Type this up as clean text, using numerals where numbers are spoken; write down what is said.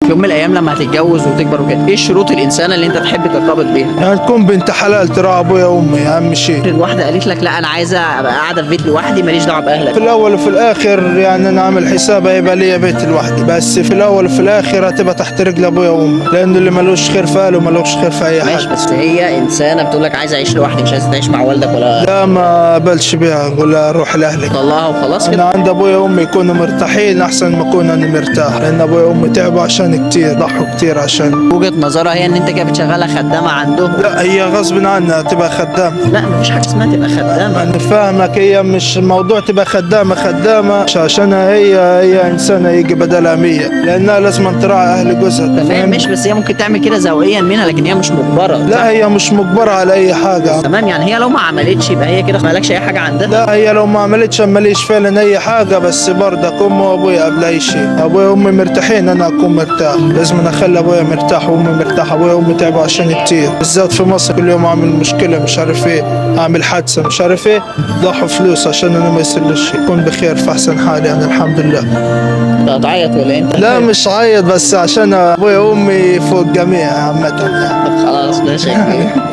في يوم من الايام لما هتتجوز وتكبر وكده، ايه شروط الانسانة اللي انت تحب ترتبط بيها؟ يعني تكون بنت حلال تراعي ابويا وامي، اهم شيء. الواحدة قالت لك لا انا عايزه ابقى قاعدة في بيت لوحدي، ماليش دعوه باهلك. في الاول وفي الاخر يعني انا عامل حساب هيبقى ليا بيت لوحدي، بس في الاول وفي الاخر هتبقى تحت رجل ابويا وامي، لانه اللي ملوش خير في اهله ملوش خير في اي ماشي، حد. بس هي انسانه بتقول لك عايزه اعيش لوحدي، مش عايزه تعيش مع والدك ولا. لا ما بلش بيها، اقول لها روح لاهلك. طلعها وخلاص انا كده. عند ابويا وامي يكونوا مرتاحين احسن ما اكون انا مرتاح، لان ابويا وامي تعبوا عشان كتير، ضحوا كتير عشان. وجهه نظرها هي ان انت كده بتشغلها خدامه عندهم. لا هي غصب عنها تبقى خدامه. لا مفيش حاجة اسمها تبقى خدامه. انا فاهمك، هي مش موضوع تبقى خدامه، خدامه مش عشانها هي انسانه يجي بدلها 100، لانها لازم تراعي اهل جوزها. تمام فاهم؟ ماشي، بس هي ممكن تعمل كده ذوقيا منها، لكن هي مش مجبرة. لا هي مش مجبرة على اي حاجه. تمام، يعني هي لو ما عملتش يبقى هي كده مالكش اي حاجة عندها. لا هي لو ما عملتش ماليش فعلا اي حاجه، بس برضك امي وابويا قبل اي شيء. ابويا وامي مرتاحين انا اكون مرتاح، لازم أنا اخلي ابويا مرتاح وامي مرتاحه. ابويا وامي تعبوا عشان كتير، بالذات في مصر كل يوم اعمل مشكلة مش عارف ايه، اعمل حادثه مش عارف ايه، ضحوا فلوس عشان انا ما يصيرليش شيء، اكون بخير في احسن حال يعني الحمد لله. انت هتعيط ولا إيه؟ انت لا مش عيط، بس عشان ابويا وامي فوق الجميع عامة يعني. طب خلاص ماشي يا كبير.